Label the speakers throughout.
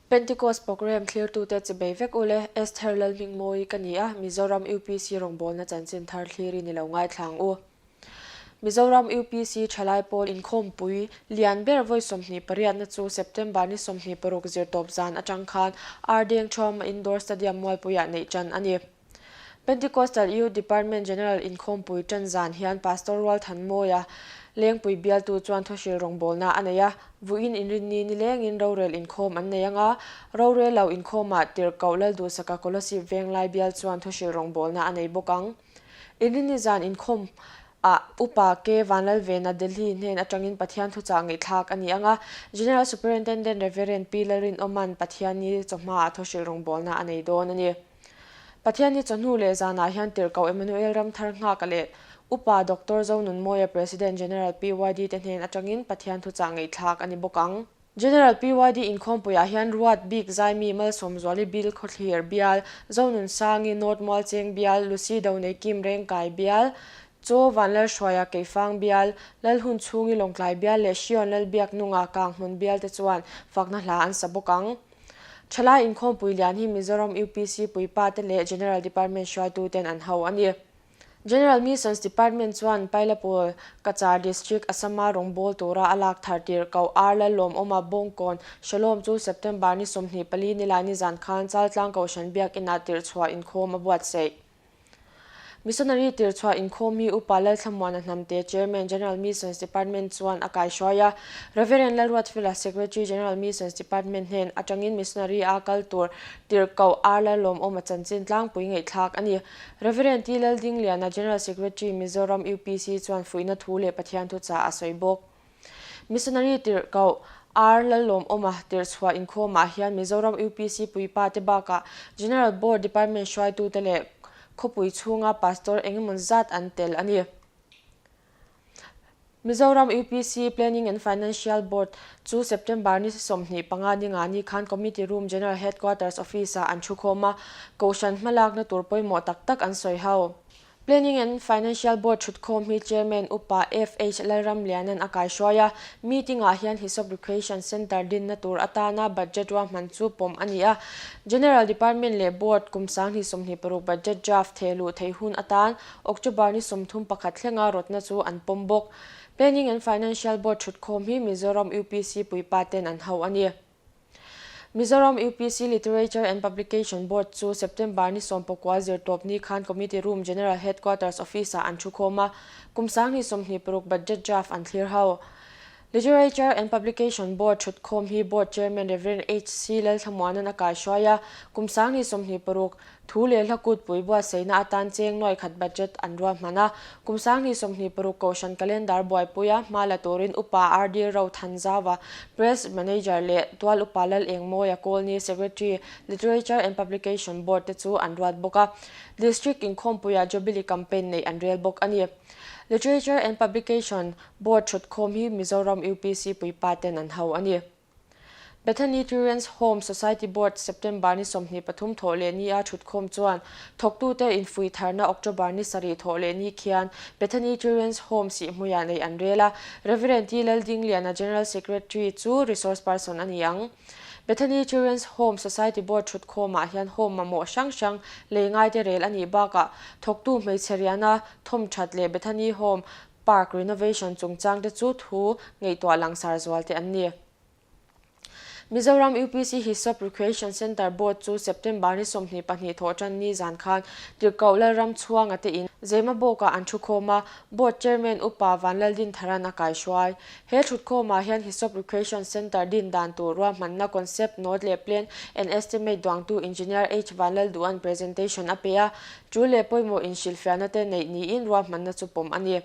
Speaker 1: Pentecost Programme thlirtute chibei vek ule, Esther Lalhmingmawii ka ni a, Mizoram UPC rawngbawlna chanchin thar thlirin i lo ngaithla ang u. Mizoram UPC thalai pawl inkhawmpui lian ber vawi 28 na chu September ni 26 zirtawp zan atang khan Ardeng Thuama Indoor Stadium Mualpuiah neih tan a ni. Pentecostal Youth Department General inkhawmpui tan zan hian Pastor Rualthanmawia Lengpui bialtu chuan thuhril rawngbawlna a nei a, vuiin inrinni nilengin rorel inkhawm an nei anga, rorel lo inkhawmah Tirhkoh Lalduhsaka Kolasib Venglai bial chuan thuhril rawngbawlna a nei bawk ang. Inrinni zan inkhawm ah Upa K Vanlalvena Delhi hnen atangin Pathian thuchah ngaihthlak a ni anga, General Superintendent Rev Pi Lalrinawman Pathianni chawhmaah thuhril rawngbawlna a nei dawn a ni. Pathianni chawhnu leh zanah hian Tirhkoh Emmanuel Ramthar Nghaka leh Upa Doctor Zonunmawia President General PYD te hnen atangin Pathian thuchah ngaihthlak a ni bawk ang. General PYD inkhawmpuiah hian Ruat Bik Zaimi Malsawmzuali Bil Khawthlir Bial, Zonunsangi North Mualcheng Bial, Lucy Doneikim Rengkai Bial, Chaw Vanlalhruaia Keifang Bial, Lalhunchhungi Lawngtlai Bial leh Hriawn Lalbiaknunga Kanghmun Bial te chuan fakna hla an sa bawk ang. Thalai inkhawmpui lian hi Mizoram UPC puipa te leh General Department hruaituten an ho a ni. General Missions Department chuan Pailapur, Cachar District, Assam-a rawngbâwl tura a lak thar tirh koh Ar Lallawmawma Bawngkawn, Shalom chu September ni 24 nilai nizan khan Chaltlang Kohhran Biakinah tirhchhuah inkhawm a buatsaih. Missionary tirhchhuah inkhawm hi Upa Lalthlamuana Hnamte, Chairman, General Missions Department chuan a kaihruai a. Reverend Lalruatfela, Secretary, General Missions Department hnen atangin Missionary a kal tur tirhkoh Ar Lallawmawma chanchin tlangpui ngaihthlak a ni. Rev. T. Laldingliana, General Secretary, Mizoram UPC chuan fuihna thu leh Pathian thuchah a sawi bawk. Missionary tirhkoh R. Lallawmawma tirhchhuah inkhawmah hian Mizoram UPC puipa te bakah General Board Department hruaitute leh khawpui chhunga Pastor engemaw zat an tel a ni. Mizoram UPC Planning and Financial Board chu September ni 25 ni nga ni khan Committee Room General Headquarters Office-ah an thukhawm a, Kohhran hmalakna tur pawimawh tak tak an sawi ho. Planning and Financial Board thutkhawm hi Chairman Upa FH Lalramliana'n a kaihruai a, meeting-ah hian Hisop Recreation Centre dinna tur atana budget ruahman chu pawm a ni a, General Department leh Board kum 2026 budget draft thehluh theih hun atan October ni 31 thlenga rawtna chu an pawm bawk. Planning and Financial Board thutkhawm hi Mizoram UPC puipa ten an hauh a ni. Mizoram UPC Literature and Publication Board chu September ni 19 zirtawp ni khan Committee Room General Headquarters Office-ah an thukhawm a, kum 2026 budget draft an thlir ho. Literature and Publication Board thutkhawm hi Board Chairman Rev. HC Lalthlamuana'n a kaihruai a, kum 2026 Thu leh hla kutpui buatsaihna atan cheng nuai khat budget an ruahman a, kum 2026 Kohhran Calendar buaipuia hma la turin Upa RD Rothanzauva, Press Manager leh Tual Upa Lalengmawia Kawlni Secretary, Literature and Publication Board te chu an ruat bawk a. District inkhawmpuiah Jubilee Campaign neih an rel bawk a ni. Literature and Publication Board thutkhawm hi Mizoram UPC puipa ten an ho a ni. Bethany Children's Home Society Board September ni 23 thawh leh ni a thutkhawm chuan thawktute infuih tharna October ni 7 thawh leh ni khian Bethany Children's Home sihhmuiah neih an rel a, Rev. T. Laldingliana General Secretary chu resource person a ni ang. Bethany Children's Home Society Board thutkhawmah hian home mamawh hrang hrang lei ngaite rel a nih bakah thawktu hmeichhe riana thawmthat leh Bethany Home Park renovation chungchang te chu thu ngaihtuah langsar zual te an ni. Mizoram UPC Hisop Recreation Centre Board chu September ni 22 thawhtan ni zan khan Tirhkoh Lalramchhuanga te in Zemabawkah an thukhawm a, Board Chairman Upa Vanlaldintharan a kaihruai. He thutkhawmah hian Hisop Recreation Centre din dan tur ruahmanna concept note leh plan and estimate duangtu Engineer H Vanlalduhan presentation a pe a, Chu leh pawimawh inhrilhfiahna te neih niin ruahmanna chu pawm a ni.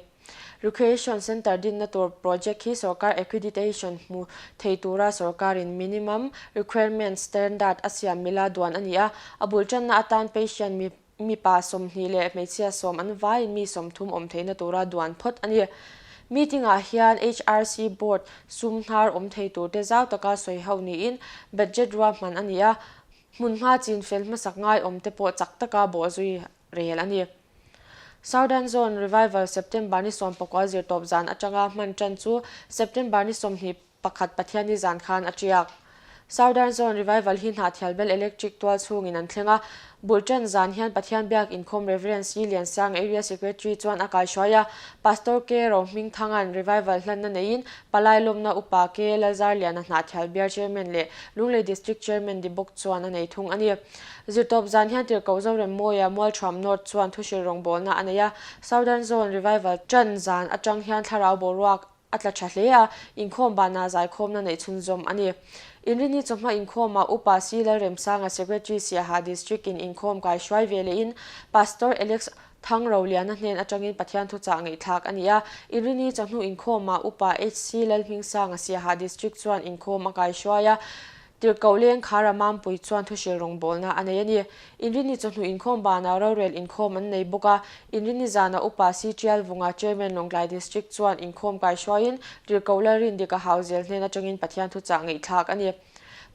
Speaker 1: Recreation Centre dinna tur project hi sorkar accreditation hmu thei tura sorkarin minimum requirement standard a siam mila duan a ni a, a bul tanna atan patient mi mipa 20 leh hmeichhia 10 an vaiin mi 30 awm theihna tura duan phawt a ni. Meeting ah hian HRC Board sum hnar awm thei turte zau taka sawi ho niin budget ruahman a ni a, Hmunhma chin fel hmasak ngaiawm te pawh chak taka bawhzui rel a ni. Southern Zone Revival September ni 19zirtawp zan atanga hman tan chu September ni 21 Pathianni zan khan a tiak. Southern Zone Revival hi Hnahthial Bel Electric tual chhungin an thleng a, bul tan zan hian Pathian Biak Inkhawm Rev. C. Liansang Area Secretary chuan a kaihruai a, Pastor K. Rohmingthanga'n Revival hlanna neiin Palai lawmna Upa K. Lalzarliana Hnahthial Bial Chairman leh Lunglei District Chairman ni bawk chuan a nei thung a ni. Zirtawp zan hian Tirhkoh Zoremmawia Mualthuam North chuan thuhrilh rawngbawlna a nei a, Southern Zone Revival tan zan atang hian thlarau boruak a tla tha hle a, inkhawm banah zaikhawmna neih chhunzawm a ni. Inrini chawhma inkhawmah Upa C. Lalremsanga Secretary Siaha District in inkhawm kaihruai ve lehin Pastor Alex Thangroliana hnen atangin Pathian thuchah ngaihthlak a ni a. Inrini chawhnu inkhawmah Upa HC. Lalhmingsanga Siaha District chuan inkhawm a kaihruai a, Tirhkoh leng Khara Mampui chuan thuhrilh rawngbawlna a nei a ni. Inrini chawhnu inkhawm banah rorel inkhawm an nei bawk a. Inrini zana Upa C. Tialvunga Chairman Lawngtlai District chuan inkhawm kaihruaiin Tirhkoh Lalrindika Hauzel hnen atangin Pathian thuchah ngaihthlak a ni.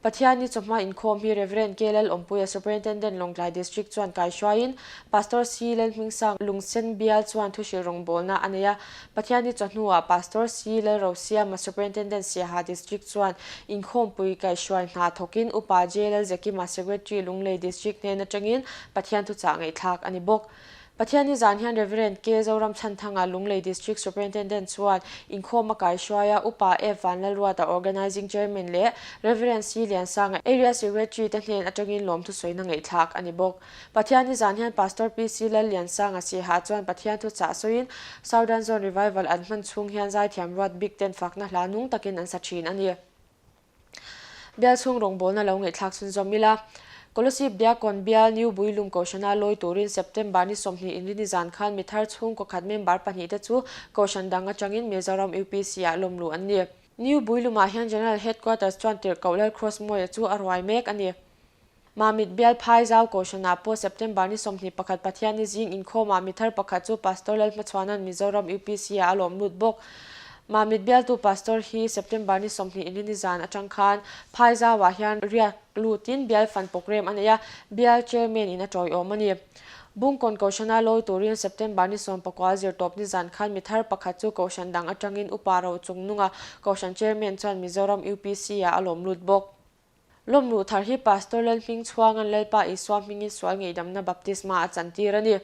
Speaker 1: Pathianni chawhma inkhawm hi Rev. K. Lalawmpuia Superintendent Lawngtlai District chuan kaihruaiin Pastor C. Lalhmingsang Lungsen Bial chuan thuhrilh rawngbawlna a nei a. Pathianni chawhnuah Pastor C. Lalrosiama Superintendent Siaha District chuan inkhawmpui kaihhruai hna thawkin Upa J. Lalzekima Secretary Lunglei District hnen atangin Pathian thuchah ngaihthlak a ni bawk. Pathianni zan hian Rev. K. Zoramchhanthanga Lunglei District Superintendent chuan inkhawm a kaihhruai a, Upa F. Vanlalruata Organising Chairman leh Rev. C. Liansanga Area Secretary te hnen atangin lawmthusawina ngaihthlak a ni bawk. Pathianni zan hian Pastor PC Lalliansanga Siaha chuan Pathian thuchah sawiin Southern Zone Revival an hman chhung hian zaithiam ruat bik ten fakna hla nung takin an sa thin a ni. Bial chhung rawngbawlna lo ngaihthlak chhunzawm ila. Kolasib Diakon Bial New Builum Kohhrana lawi turin September ni 20 Inrini zan khan mi thar chhungkaw khat member pahnihte chu Kohhran dang atangin Mizoram UPC-ah lawmluh an ni. New Builumah hian General Headquarters chuan tirhkoh Lalcross Mawia chu a ruai mek a ni. Mamit bial phai zau Kohhranah pawh September ni 21 Pathianni zing inkhawmah mi thar pakhat chu Pastor Lalhmachhuana'n Mizoram UPC-ah a lawm lut bawk. Mamit bialtu Pastor hi September ni 20 Inrini zan atang khan phai zauah hian riak lutin bial fan program a nei a, bial Chairman in a tawiawm a ni. Bungkawn Kohhrana lawi turin September ni 19 zirtawp ni zan khan mi thar pakhat chu Kohhran dang atangin Upa Rochungnunga Kohhran Chairman chuan Mizoram UPC-ah a lawm lut bawk. Lawmluh thar hi Pastor Lalhming chhuanga'n Lalpa Isua hmingin sual ngeihdamna baptisma a chantir a ni.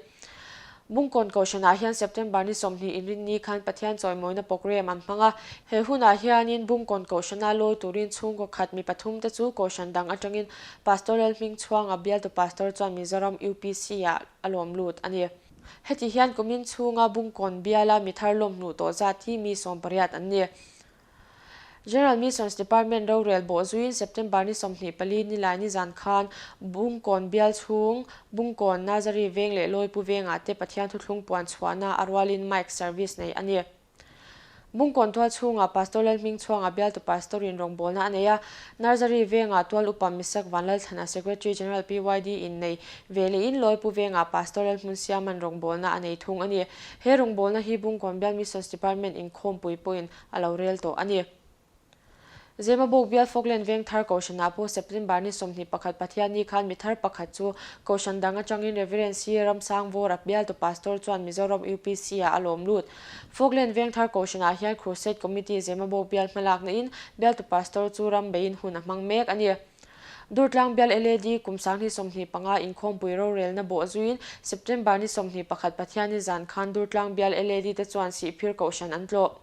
Speaker 1: Bungkawn Kohhranah hian September ni 20 inrinni khan Pathian chawimawina program an hmang a. He hunah hianin Bungkawn Kohhrana lawi turin chhungkaw khat mi pathum te chu Kohhran dang atangin Pastor Lalhming chhuanga bialtu Pastor chuan Mizoram UPC-ah a lawm lut a ni. Heti hian kumin chhunga Bungkawn biala mi thar lawmhnuh tawh zat hi mi 18 an ni. General Missions Department rorel bawh zuiin September ni 24 nilai ni zan khan Bungkawn bial chhung, Bungkawn, Nazari veng leh Lawipu vengah te Pathian thuthlung puan chhuahna a rualin Mic Service nei a ni. Bungkawn tual chhungah Pastor Lalhming chhuangah bialtu Pastor in rawngbawlna a nei a, Nazari vengah tual upa Misak Vanlalthlana Secretary General PYD in nei ve lehin Lawipu vengah Pastor Lalhmunsiaman rawngbawlna a nei thung a ni. He rawngbawlna hi Bungkawn bial Missions Department inkhawmpui pawhin a lo rel tawh a ni. Zemabawk bial Falkland veng thar Kohhranah pawh September ni 21 Pathianni khan mi thar pakhat chu Kohhran dang atangin Reverend C. Ramsangvawra bialtu Pastor chuan Mizoram UPC-ah a lawm lut. Falkland veng thar Kohhranah hian Crusade Committee Zemabawk bial hmalakna in bialtu Pastor chu ram beiin hun a hmang mek a ni. Durtlang bial LAD kum 2025 inkhawmpui rorelna bawh zuiin September ni 21 Pathianni zan khan Durtlang bial LAD te chuan Sihphir Kohhran an tlawh.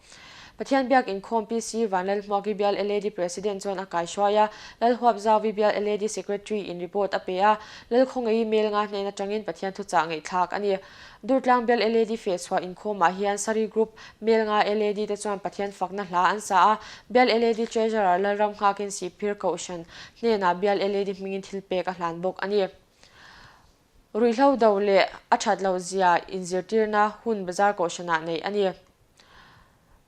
Speaker 1: Pathian biak inkhawm PC Vanlalhmuaki bial LAD President chuan a kaihruai a, Lalhuapzauvi bial LAD Secretary in report a pe a, Lalkhawngaih mail nga hnen atangin Pathian thuchah ngaihthlak a ni. Durtlang bial LAD fehchhuah inkhawmah hian Sari Group mail nga LAD te chuan Pathian fakna hla an sa a, bial LAD Treasurer Lalram nghakin Sihphir Kohhran hnenah bial LAD hmingin thil pek a hlan bawk a ni. Ruihhlo do leh a that loh zia inzirtirna hun bazar Kohhranah neih a ni.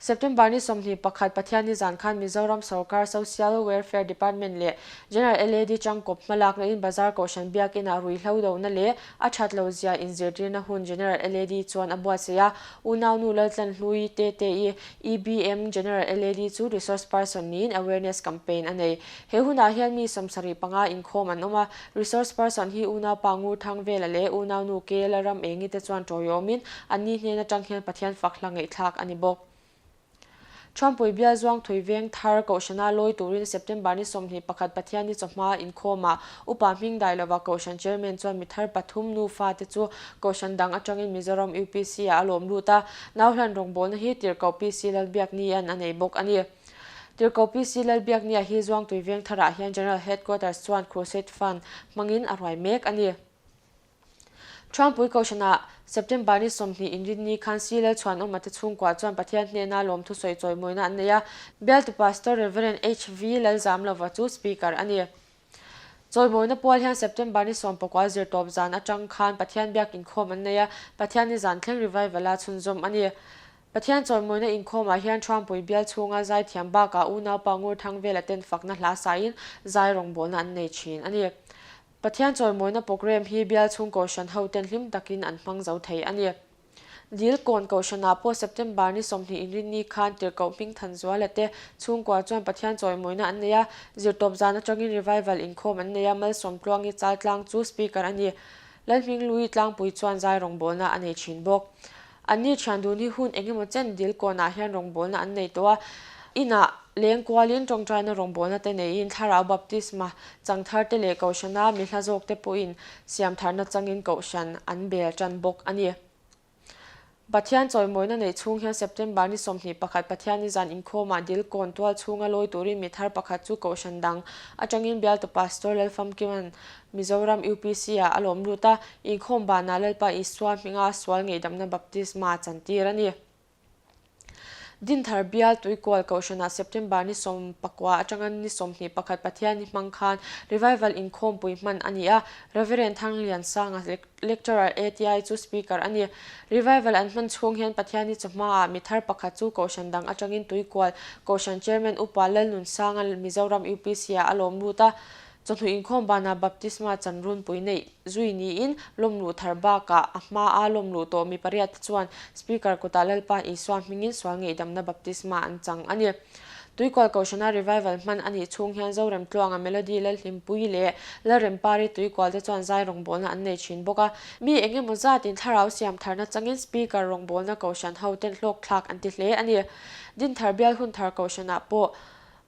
Speaker 1: September ni 21 Pathianni zan khan Mizoram Sorkar Social Welfare Department leh General LAD changkawp hmalakna in Bazar Kohhran Biakinah ruihhlo dona leh a that lo zia inzirtirna hun General LAD chuan a buatsaih a, unaunu Laltlanhlui Tete-i EBM General LAD chu resource person niin awareness campaign a nei. He hunah hian mi 75 inkhawm an awm a, resource person hi unaupa Ngurthang Vela leh unaunu Kela ram engi te chuan tawiawmin anni hnen atang hian Pathian fak hla ngaihthlak a ni bawk. Thuampui bial Zuangthui veng thar Kohhrana lawi turin September ni 21 Pathianni chawhma inkhawmah Upa hming dai lova Kohhran Chairman chuan mi thar pathum nufa te chu Kohhran dang atangin Mizoram UPC ah a lawm lut a, Nauhlan rawngbawlna hi Tirhkoh PC Lalbiaknia'n a nei bawk a ni. Tirhkoh PC Lalbiaknia hi Zuangtui veng tharah hian General Headquarters chuan Crusade Fund hmangin a ruai mek a ni. Thuampui Kohhranah September ni 20 inrinni khan Si Lalchhuanawma te chhungkua chuan Pathian hnena lawmthu sawi chawimawina an nei a, Bialtu Pastor Rev. HV Lalzamlova chu Speaker a ni. Chawimawina pual hian September ni 19 zirtawp zan atang khan Pathian biak inkhawm an nei a, Pathian ni zan thleng revival a chhunzawm a ni. Pathian chawimawina inkhawmah hian Thuampui bial chhunga zaithiam bakah unaupa ngur thang vela ten fakna hla sain zai rawngbawlna an nei thin a ni. Pathian chawimawina programme hi bial chhung Kohhran hoten hlim takin an hmang zo thei a ni. Dil kawn Kohhranah pawh September ni 20 inrinni khan Tirhkoh hming Thanzuala te chhungkua chuan Pathian chawimawina an nei a, zirtawp zan atangin revival inkhawm an nei a, Malsawm Tluangi Chaltlang chu Speaker a ni. Lalhminglui Tlangpui chuan zai rawngbawlna a nei thin bawk. Anni thian dun hi hun engemaw chen dil kawnah hian rawngbawlna an nei tawh a, inah leng kualin tawngtaina rawngbawlna te neiin Thlarau Baptisma changthar te leh Kohhrana mi hla zawk te pawhin siamtharna changin Kohhran an bel tan bawk a ni. Pathian chawimawina neih chhung hian September ni 21 Pathianni zan inkhawmah dil kawn tual chhunga lawi turin mi thar pakhat chu Kohhran dang atangin bialtu Pastor Lalfamkima'n Mizoram UPC ah a lawm lut a, inkhawm banah Lalpa Isua hminga sual ngeihdamna baptisma chantir a ni. Dinthar bial Tuikual Kohhranah September ni 19 atanga ni 21 Pathianni hmang khan Revival inkhawmpui hman a ni a, Reverend Thangliansanga Lecturer ATI chu Speaker a ni. Revival an hman chhung hian Pathianni chawhmaah mi thar pakhat chu Kohhran dang atangin Tuikual Kohhran Chairman Upa Lalnunsanga Mizoram UPC ah a lawm lut a, Chawhnu inkhawm banah baptisma chan runpui neih zui niin lawmluh thar bakah a hmaa lawmluh tawh mi pariat te chuan Speaker kutah Lalpa Isua hmingin sual ngeihdamna baptisma an chang a ni. Tuikual Kohhrana revival hman a nih chhung hian Zorem Tluanga Melody Lalhlimpui leh Lalrempari Tuikual te chuan zai rawngbawlna an nei thin bawk a. Mi eng emaw zatin thlarau siam tharna changin Speaker rawngbawlna Kohhran hoten hlawkthlak an ti hle a ni. Dinthar bial hunthar Kohhranah pawh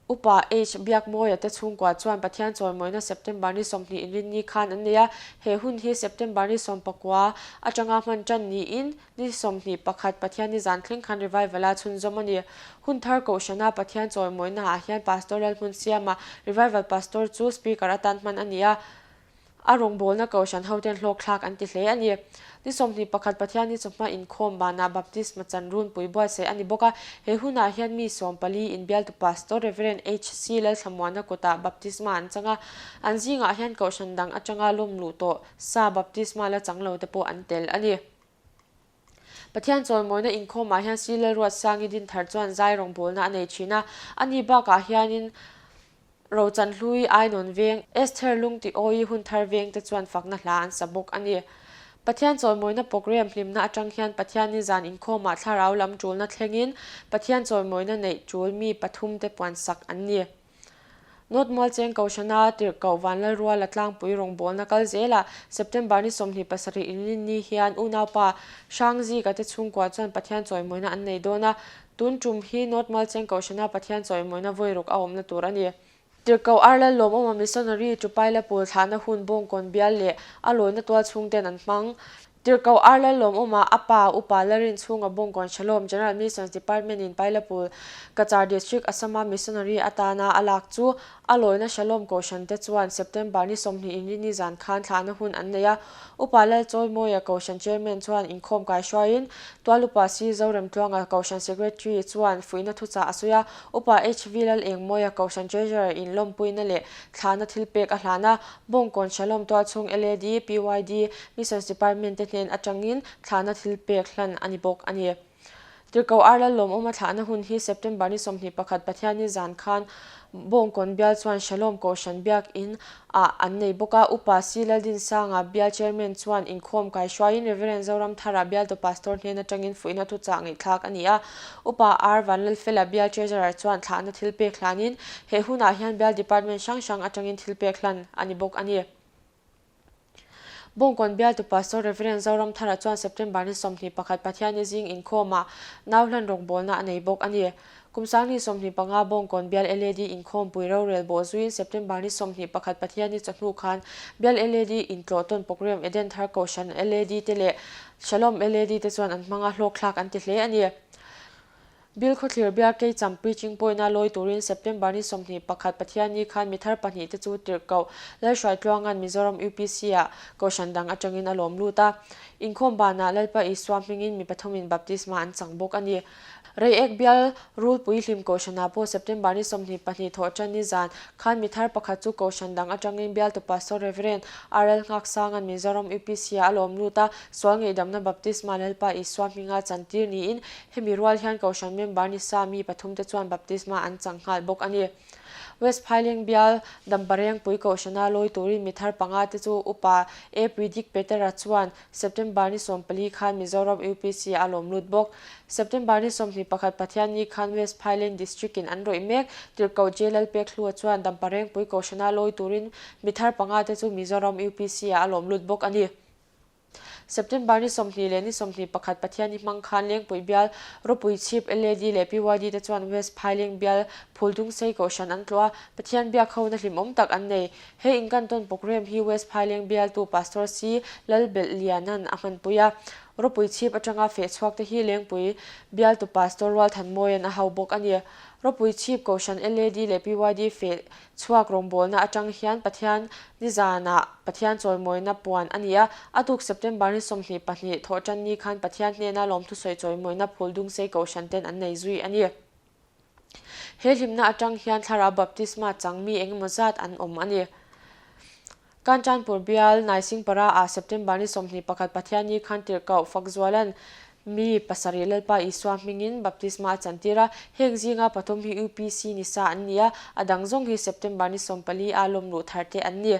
Speaker 1: Upa H. Biakmawia te chhungkua chuan Pathian chawimawina September ni 20 inrinni khan an nei a, he hun hi September ni 19 atanga hman tan niin ni 21 Pathian ni zan thleng khan revival a chhunzawm a ni. Hun thar Kohhrana Pathian chawimawina ah hian Pastor Lalhmunsiama Revival Pastor chu Speaker atan hman a ni a. A rawngbawlna Kohhran hoten hlawkthlak an ti hle a ni. Ni 21 Pathianni chawhma inkhawm banah Baptisma chan runpui buatsaih a ni bawk a. He hunah hian mi 14 inbialtu Pastor Rev. HC Lalthlamuana kutah Baptisma an chang a. An zingah hian Kohhran dang atanga lawmluh tawh sa Baptisma la chang lo te pawh an tel a ni. Pathian chawimawina inkhawmah hian Si Lalruatsangi Dinthar chuan zai rawngbawlna a nei thin a. Ani bakah hianin Rochan hlui Ainawn veng, Esther lungti awi hun thar veng te chuan fakna hla an sa bawk a ni. Pathian chawimawina program hlimna atang hian Pathianni zan inkhawmah thlarau lam tulna thlengin Pathian chawimawina neih tul mi pathum te puan sak an ni. North Mualcheng Kohhrana Tirhkoh Vanlalruala tlangpui rawngbawlna kal zelah September ni 27 inrinni hian unaupa Hrangzika te chhungkua chuan Pathian chawimawina an nei dawn a, Tun tum hi North Mualcheng Kohhrana Pathian chawimawina vawi ruk a awmna tur a ni. Tirhkoh Arlal Lawmawma Missionary Tupaila pawl thlahna hun Bawngkawn bial leh a lawina tual chhungten an hmang. Tirhkoh Arlal Lawmawma a pa Upa Larin chhunga Bawngkawn Shalom General Missions Department in Pailapur, Cachar District, Assam-a Missionary atana a lak chu a lawina Shalom Kohhran te chuan September ni 20 inrini zan khan thlahna hun an nei a. Upa Lalchawimawia Kohhran Chairman chuan inkhawm kai hruaiin Tualupa Si Zoremtluanga Kohhran Secretary chuan fuihna thuchah a sawi a, Upa HV Lalengmawia Kohhran Treasurer in lawmpuina leh thlahna thilpek a hlan a, Bawngkawn Shalom Tualchhung LAD, PYD, Missions Department te hnen atangin thlahna thilpek hlan a ni bawk a ni. Tirhkoh Arlal lawmawma thlahna hun hi September ni 21 Pathianni zan khan Bawngkawn bial chuan Shalom Kohhran Biakin ah an nei bawk a. Upa Si Laldinsanga bial Chairman chuan inkhawm kai hruaiin Reverend Zoramthara bialtu Pastor hnen atangin fuihna thuchah ngaihthlak a ni a. Upa R Vanlalfela bial Treasurer chuan thlahna thilpek hlanin he hunah hian bial department hrang hrang atangin thilpek hlan a ni bawk a ni. Bawngkawn bialtu Pastor Rev. Zoramthara chuan September ni 21 Pathianni zing inkhawmah nau hlan rawngbawlna a nei bawk a ni. Kum 2025 Bawngkawn Bial LAD inkhawmpui rorel bawh zuiin September ni 21 Pathianni chawhnu khan Bial LAD intlawhtawn program Eden Thar Kohhran LAD te leh Shalom LAD te chuan an hmang a, hlawkthlak an ti hle a ni. Bilkhawthlir Bial Keicham Preaching Point-a lawi turin September ni 21 Pathianni khan mi thar pahnih te chu tirhkoh Lalhruaitluanga'n Mizoram UPC-ah Kohhran dang atangin a lawm lut a. Inkhawm banah Lalpa Isua hmingin mi pathumin baptisma an chang bawk a ni. Reiek bial Rulpui hlim Kohhranah pawh September ni 22 thawh tan ni zan khan mi thar pakhat chu Kohhran dang atangin bialtu Pastor Rev. RL Nghaksanga'n Mizoram UPC-ah a lawm lut a, sual ngeihdamna baptisma Lalpa Isua hminga chantir niin hemi rual hian Kohhran member ni sa mi pathumte chuan baptisma an chang nghal bawk a ni. West Phaileng bial Damparengpui Kohhrana lawi turin mi thar panga te chu Upa A Pridik Petera chuan September ni 14 khan Mizoram UPC a lawm lut bawk. September ni 21 Pathianni khan West Phaileng District in an rawih mek. Tirhkoh J Lalpekhlua chuan Damparengpui Kohhrana lawi turin mi thar panga te chu Mizoram UPC ah a lawm lut bawk a ni. September ni 20 leh ni 21 Pathianni hmang khan Lengpui bial Ropui Chhip LAD leh PYD te chuan West Phaileng bial Phuldungsei Kohhran an tlawh a, Pathian biak hona hlimawm tak an nei. He inkantawn program hi West Phaileng bialtu Pastor C Lalbelh Liana'n a hmanpui a. Ropui Chhip atanga feh chhuak te hi Lengpui bialtu Pastor Rualthanmawia'n a hau bawk a ni. Ropui Chhip Kohhran LAD leh PYD feh Chhuak rawngbawlna atang hian Pathian nizanah Pathian chawimawina puan a ni a, a tuk September ni 22 thawhtan ni khan Pathian hnena lawmthusawi chawimawina phul Dungsei Kohhran ten an nei zui a ni. He hlimna atang hian thlarau baptisma chang mi engemaw zat an awm a ni. Kanchanpur bial Naisingpara ah September ni 21 Pathianni khan tirhkoh Fakzuala'n mi pasarih Lalpa Isua hmingin baptisma a chantir a, heng zinga pathum hi UPC ni sa an ni a, a dang zawng hi September ni 14 a lawmluh thar te an ni.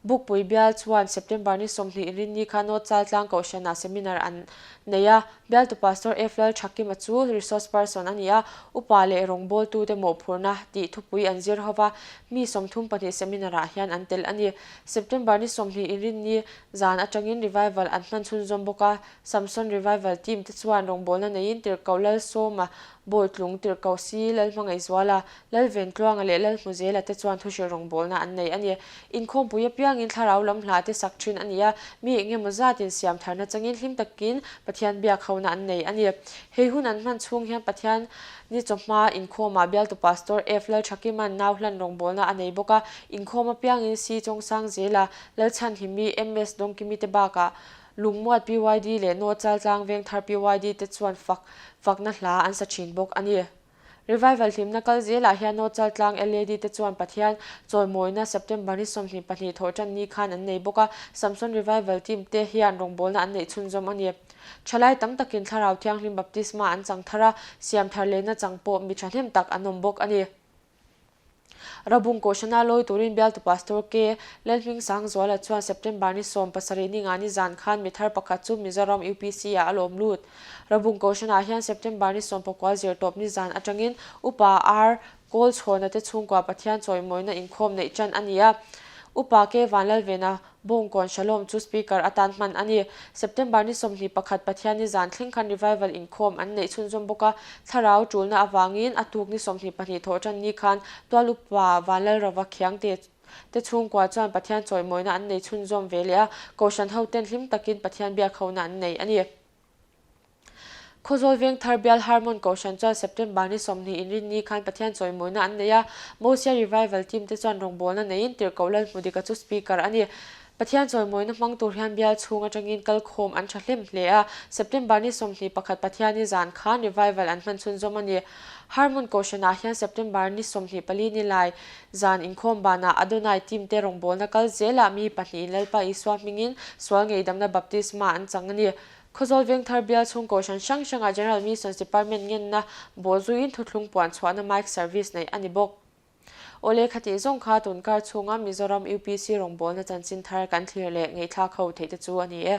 Speaker 1: Bukpui bial chuan September ni 20 Rinni kha North Chaltlang Kohhranah seminar an nei a, bialtu Pastor F Lalthakima chu resource person a ni a, upa leh rawngbawltute mawhphurhna tih thupui an zir ho va, Mi 32 seminar-ah hian an tel a ni. September ni 20 Inrinni zan atangin revival an hman chhunzawm bawk a. Samson Revival team te chuan rawngbawlna neiin Tirhkoh Lalsawma, Bawitlung, Tirhkoh Si, Lalhmangaihzuala, Lalventluanga leh Lalhmuzela te chuan thuhrilh rawngbawlna an nei a ni. Inkhawmpui apiangin thlarau lam hla te sak thin a ni a, mi engemaw zatin siam tharna changin hlim takin Pathian biak hona an nei a ni. Hei hun an hman chhung hian Pathian Ni chawhma inkhawmah bialtu Pastor F Lalthakima'n nau hlan rawngbawlna a nei bawk a, inkhawm apiangin C Chawngsang zela Lalchhanhimi, MS Dawngkimi te bakah Lungmuat PYD leh North Chaltlang Vengthar PYD te chuan fak fakna hla an sa thin bawk a ni. Revival hlimna kal zelah hian North Chaltlang LAD te chuan Pathian chawimawina September ni 22 thawhtan ni khan an nei bawk a, Samson Revival team te hian rawngbawlna an neih chhunzawm a ni. Thalai tam takin Thlarau Thianghlim baptisma an chang thar a, siam thar lehna chang pawh mi thahnem tak an awm bawk a ni. Rabung Kohhrana lawi turin bialtu Pastor K. Lalhmingsangzuala chuan September ni 17 ni nga ni zan khan mi thar pakhat chu Mizoram UPC-ah a lawm lut. Rabung Kohhranah hian September ni 19 zirtawp ni zan atangin Upa R. Kawl chhawna te chhungkua Pathian chawimawina inkhawm neih tan a ni a, Upa K. Vanlalvena Bawngkawn Shalom chu Speaker atan hman a ni. September ni 21 Pathianni zan thleng khan Revival inkhawm an neih chhunzawm bawk a, thlarau tulna avangin a tuk ni 22 thawhtan ni khan Tual Upa Vanlalrova Khiangte te chhungkua chuan Pathian chawimawina an nei chhunzawm ve leh a, Kohhran hoten hlim takin Pathian biakhona an nei a ni. Khawzawl Vengthar bial Harmon Kohhran chuan September ni 20 Inrinni khan Pathian chawimawina an nei a, Mosia Revival team te chuan rawngbawlna neiin Tirhkoh Lalhmudika chu Speaker a ni. Pathian chawimawina hmang tur hian bial chhung atangin kalkhawm an tha hlem hle a, September ni 21 Pathianni zan khan Revival an hman chhunzawm a ni. Harmon Kohhranah hian September ni 24 ni lai zan inkhawm banah Adonai team te rawngbawlna kal zelah mi pahnihin Lalpa Isua hmingin sual ngeidamna baptisma an chang a ni. Khawzawl Vengthar bial chhung Kohhran hrang hrangah General Missions Department ngenna bawh zuiin thuthlung puan chhuahna mic service neih a ni bawk. Awle khatih zawng kha tunkar chhunga Mizoram UPC rawngbawlna chanchin thar kan thlir leh ngaihthlak ho theih te chu a ni e.